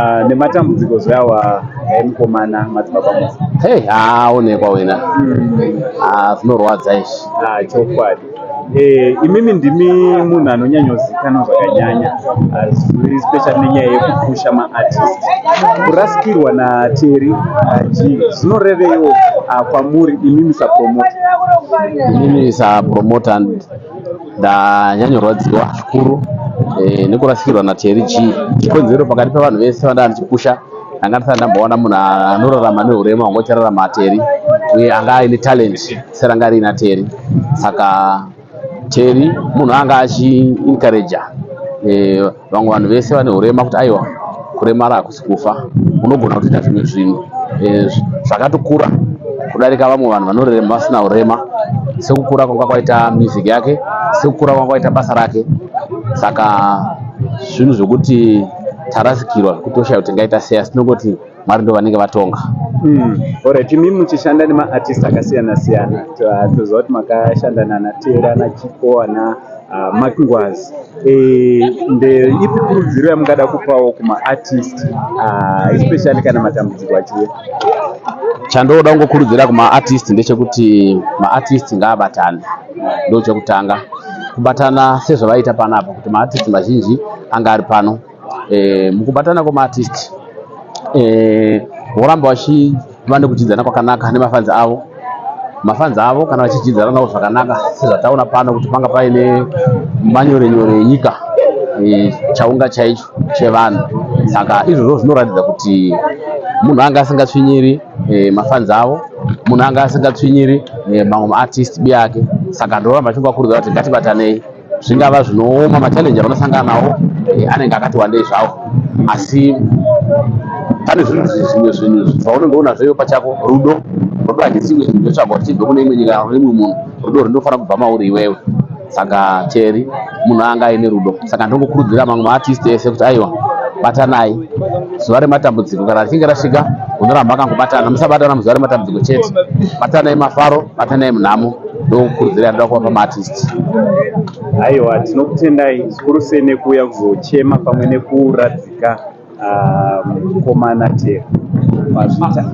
Ah, nematambudziko zveawa emukomana madzibaba Musa. Hey, aonekwa wena. Ah, zvinorwadza izvi. Ah, chokwadi. Eh, imimi ndimi munhu anonyanyozikanwa zvakanyanya ah, especially nenyaya yekupusha maartist. Kurasikirwa naTerry G zvinorevewo kwamuri imimi sapromoter? Inini sapromoter ndanyanyorwadziwa zvikuru eh, nekurasikirwa naTerry G. Chikonzero pakati pevanhu vese vandanga ndichipusha ndanga ndisati ndamboona munhu anorarama neurema hwanga uchararama Terry uye anga aine talent seranga riina Terry. Saka Terry munhu anga achiencourager eh, vamwe vanhu vese vane urema kuti aiwa kuremara hakusi kufa, unogona kutoita zvimwe zvinhu eh, zvakatokura kudarika vamwe vanhu vanorema vasina urema, sekukura kwanga kwaita music yake, sekukura kwanga kwaita basa rake. Saka zvinhu zvekuti tarasikirwa zvekuti toshaya kuti tingaita sei, asi tinongoti Mwari ndo vanenge vatonga. Alright, imi muchishanda nemaartist akasiyana siyana, toziva kuti makashanda nana Terry, ana Chipo, ana Mark Ngwazi. Ndeipi kurudziro yamungada kupawo kumaartist especially kana matambudziko achiuya? Chandoda kungokurudzira kumaartist ndechekuti maartist ngaabatane, ndo chekutanga. Kubatana sezvavaita panapa kuti maartist mazhinji anga ari pano. Mukubatana kwemaartist voramba vachiva nekudyidzana kwakanaka nemafanzi avo. Mafanzi avo kana vachidyidzana navo zvakanaka sezvataona pano kuti panga paine manyore nyore enyika chaunga chaicho chevanhu. Saka izvozvo zvinoratidza kuti munhu anga asingatsvinyiri mafanzi avo, munhu anga asingatsvinyiri mamwe maartist biyake. Saka ndoramba ndichingovakurudzira kuti ngatibatanei. Zvingava zvinooma machallenges avanosangana nawo anenge akati wandei zvawo, asi pane zvinhu zvimwe zvinhu zvaunenge unazvo iwe pachako. Rudo, rudo hachisi chimwe chinhu chinotsvagwa kuti chibve kune imwe nyika kana kune imwe munhu. Rudo runofanira kubva mauri iwewe. Saka Terry munhu anga aine rudo. Saka ndongokurudzira mamwe maartist ese kuti aiwa, batanai zuva rematambudziko kana richinge rasvika, unoramba akangobatana. Musabatana muzuva rematambudziko chete, batanai mafaro, batanai munhamo. Ndokurudzira yandoda kuvapa maartist. Aiwa, tinokutendai zvikuru sei nekuuya kuzochema pamwe nekuradzika mukomana Terry. Mazvita.